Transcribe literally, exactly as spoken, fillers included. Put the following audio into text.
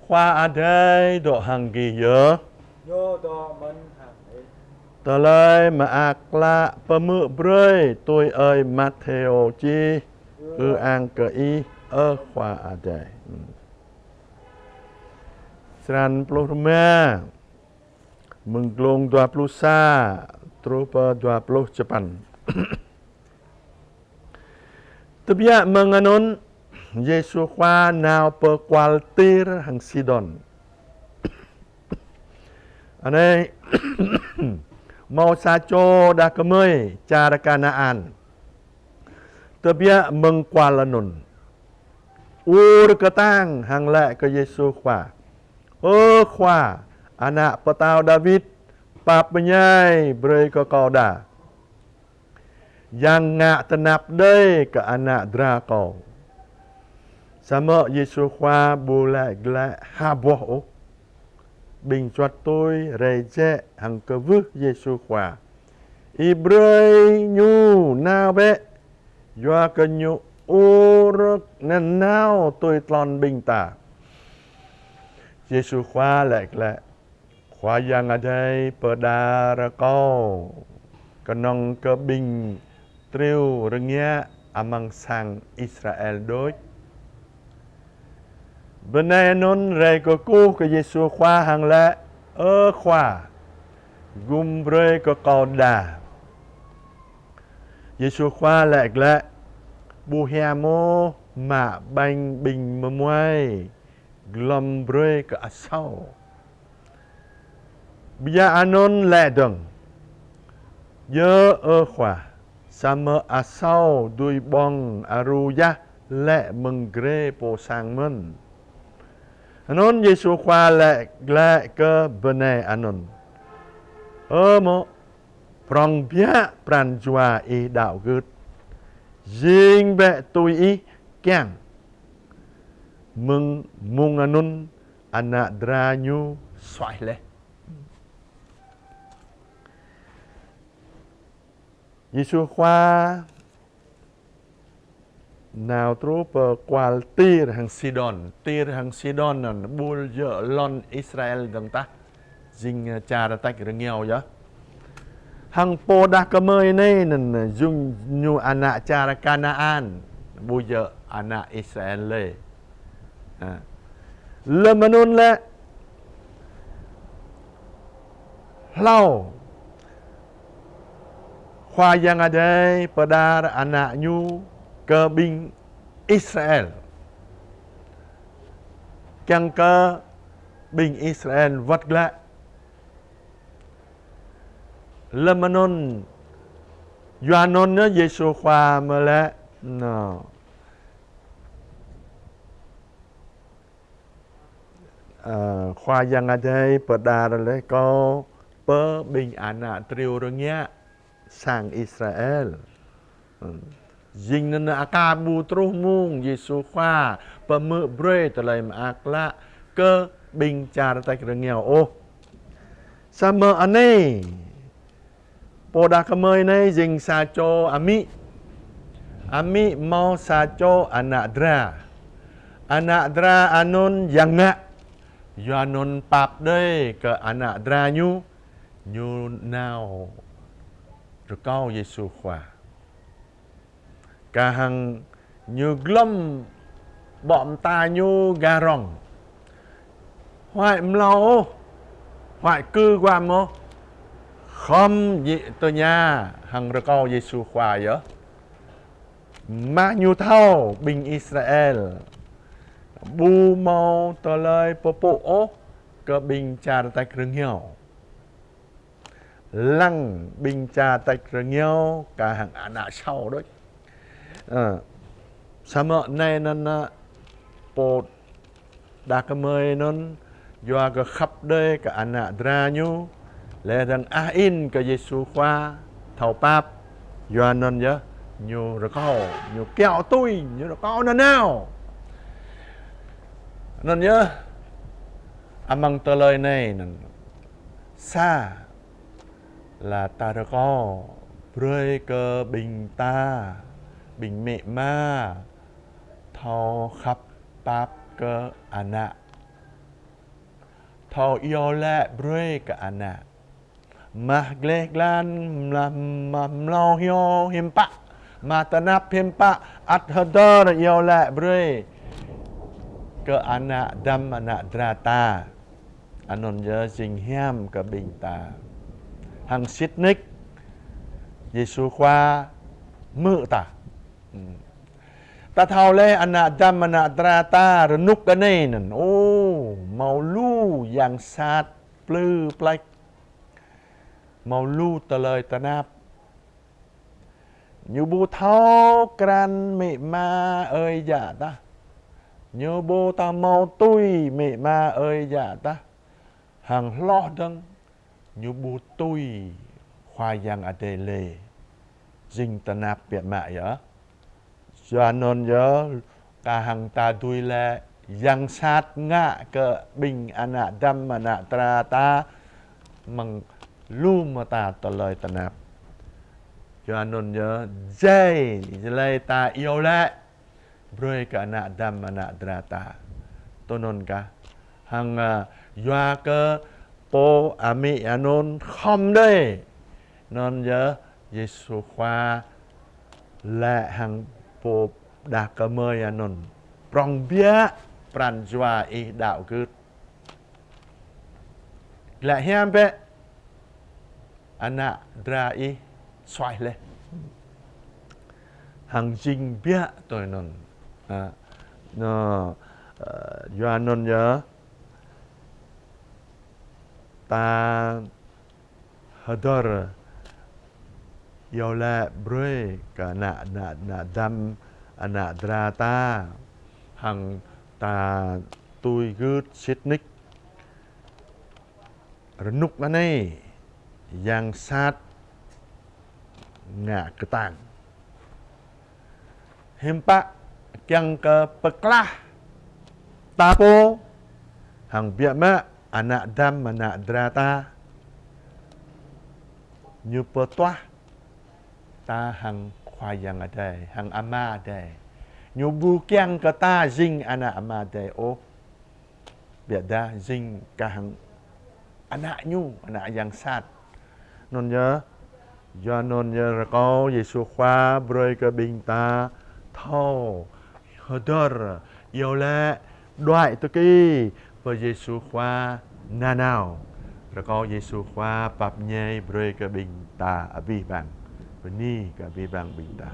Khua Adai dŏ hăng gih yơh. Ñu dŏ mơ̆n hăng ih. Tơlơi Mơak Klă pơhmư̆ brơi tui ơi Mathêô čih. Ư-ang kơ Ih, ơ Khua Adai. Črăn pluh rơma, mơ̆ng glông dua pluh sa truh pơ dua pluh čơpăn. Tơbiă mơ̆ng anŭn, Yêsu Khua nao pơ kual Tir hăng Sidôn. Anai, hmâo sa čô đah kơmơi čar Kanaan tơbiă mơ̆ng kual anŭn, ur kơtang hăng laĭ kơ Yêsu Khua: Ơ Khua, Ană Pơtao Dawid, pap mơñai brơi kơ kâo đa. Yang ngă tơnap đơi kơ ană dra kâo. Samơ̆ Yêsu Khua ƀu laĭ glaĭ ha boh ôh. Ƀing juăt tui rai jĕ hăng kwưh Yêsu Khua: Ih brơi ñu nao bĕ, yua kơ ñu ur nanao tui tlôn ƀing ta. Yêsu Khua laĭ glaĭ: Khua Yang Adai pơđar kâo kơnơ̆ng kơ ƀing triu rơngiă amăng sang Israel đôč. Bơnai anŭn rai kơkuh kơ Yêsu Khua hăng laĭ: Ơ Khua, gum brơi kơ kâo đa. Yêsu Khua laĭ glaĭ: Ƀu hiam ôh mă ƀañ ƀing mơmuai, glŏm brơi kơ asâo. Biă anŭn laĭ dơ̆ng: Djơ̆, ơ Khua, samơ̆ asâo dui ƀơ̆ng aru yah lê̆ mơ̆ng grê pô sang mơ̆n. Anŭn Yêsu Khua laĭ glaĭ kơ bơnai anŭn: Ơ mŏ, prŏng biă pran jua ih đaŏ gưt. Jing bĕ tui ih kiăng. Mơ̆ng mông anŭn ană dra ñu suaih laih. Yêsu Khua nao truh pơ kual Tir hăng Sidôn. Tir hăng Sidôn anŭn ƀu djơ̆ lŏn Israel dơ̆ng tah. Jing čar tač rơngiao yơh. Hăng pô đah kơmơi anai anŭn jing ñu ană čar Kanaan, ƀu djơ̆ ană Israel lơi. Ha. Lơ̆m anŭn lĕ hlâo Khua Yang Adai pơđar Ană Ñu kơ ƀing Israel, kiăng kơ ƀing Israel wơ̆t glaĭ. Lơ̆m anŭn, yua anŭn yơh Yêsu Khua mơ̆ laĭ, nô, ơ, Khua Yang Adai pơđar laih kâo pơ ƀing ană triu rơngiă sang Israel. Jing anŭn aka ƀu truh mông Yêsu Khua pơhmư̆ brơi tơlơi mơak klă kơ ƀing čar tač rơngiao ôh. Samơ̆ anai, pô đah kơmơi anai jing sa čô amĭ. Amĭ hmâo sa čô ană dra. Ană dra anŭn yang ngă. Yua anŭn pap đơi kơ ană dra ñu, ñu nao rơkâo Yêsu Khua. Kah hăng ñu glŏm ƀô̆ mơta ñu gah rŏng. Huai mlâo ôh, huai kơ guam ôh, khŏm djik tơña hăng rơkâo Yêsu Khua yơh. Mă ñu thâo ƀing Israel ƀu hmâo tơlơi pơpŭ ôh kơ ƀing čar tač rơngiao. Lăng ƀing čar tač rơngiao kah hăng ană asâo đôč. Ơ, samơ̆ anai anŭn, ơ, pô đah kơmơi anŭn, yua kơ khăp đơi kơ ană dra ñu, laih dơ̆ng ăh ĭn kơ Yêsu Khua thâo pap, yua anŭn yơh ñu rơkâo, ñu kiaŏ tui, ñu rơkâo nanao. Anŭn yơh, amăng tơlơi anai anŭn, sa lĕ ta rơkâo brơi kơ ƀing ta, ƀing amĭ ama, thâo khăp pap kơ ană. thâo iâu laĭ brơi kơ ană. Mă gleh glan, mă, mă mlâo hyu hiư̆m pă, mă tơnap hiư̆m pă, ăt hơdơr iâu laĭ brơi kơ ană dăm ană dra ta. Anŭn yơh jing hiam kơ ƀing ta. Hăng sĭt nik, Yêsu Khua hmư̆ ta. Hmm. Ta thâo laih ană dăm ană dra ta rơnŭk anai anŭn. Ô, hmâo lu yang sat plư plač. Hmâo lu tơlơi tơnap. Ñu ƀu thâo krăn amĭ ama ơi yă tah. Ñu ƀu thâo hmâo tui amĭ ama ơi yă tah. Hăng hloh dơ̆ng ñu ƀu tui Khua Yang Adai lĕ. Jing tơnap biă mă yơh. Yua anŭn yơh, kah hăng ta dưi laĭ yang sat ngă kơ ƀing ană dăm ană dra ta mơ̆ng lu mơta tơlơi tơnap. Yua anŭn yơh, jai jơlai ta iâu laĭ brơi kơ ană dăm ană dra ta. Tui anŭn kah. Hăng, ă, yua kơ pô amĭ anŭn khŏm đơi. Anŭn yơh Yêsu Khua laĭ hăng pô đah kơmơi anŭn: Prŏng biă pran jua ih đaŏ gưt. Laĭ hiam bĕ, ană dra ih suaih laih. Hăng jing biă tui anŭn. Ă, anŭn, ă, yua anŭn yơh, ta hơdơr iâu laĭ brơi kơ ană, ană, ană dăm, ană dra ta. Hăng ta tui gưt sĭt nik. Rơnŭk anai, yang sat ngă kơtang. Hiư̆m pă kiăng kơ pơklah ta pô, hăng biă mă ană dăm ană dra ta. Ñu pơtuah ta hăng Khua Yang Adai, hăng Ama Adai. Ñu ƀu kiăng kơ ta jing ană Ama Adai ôh. Biă dah jing kah hăng ană ñu, ană yang sat. Anŭn yơh, yua anŭn yơh rơkâo Yêsu Khua brơi kơ ƀing ta thâo hơdơr iâu laĭ đuaĭ tơki pơ Yêsu Khua nanao. Rơkâo Yêsu Khua pap mơñai brơi kơ ƀing ta abih bang. Bơni kơ abih bang ƀing ta.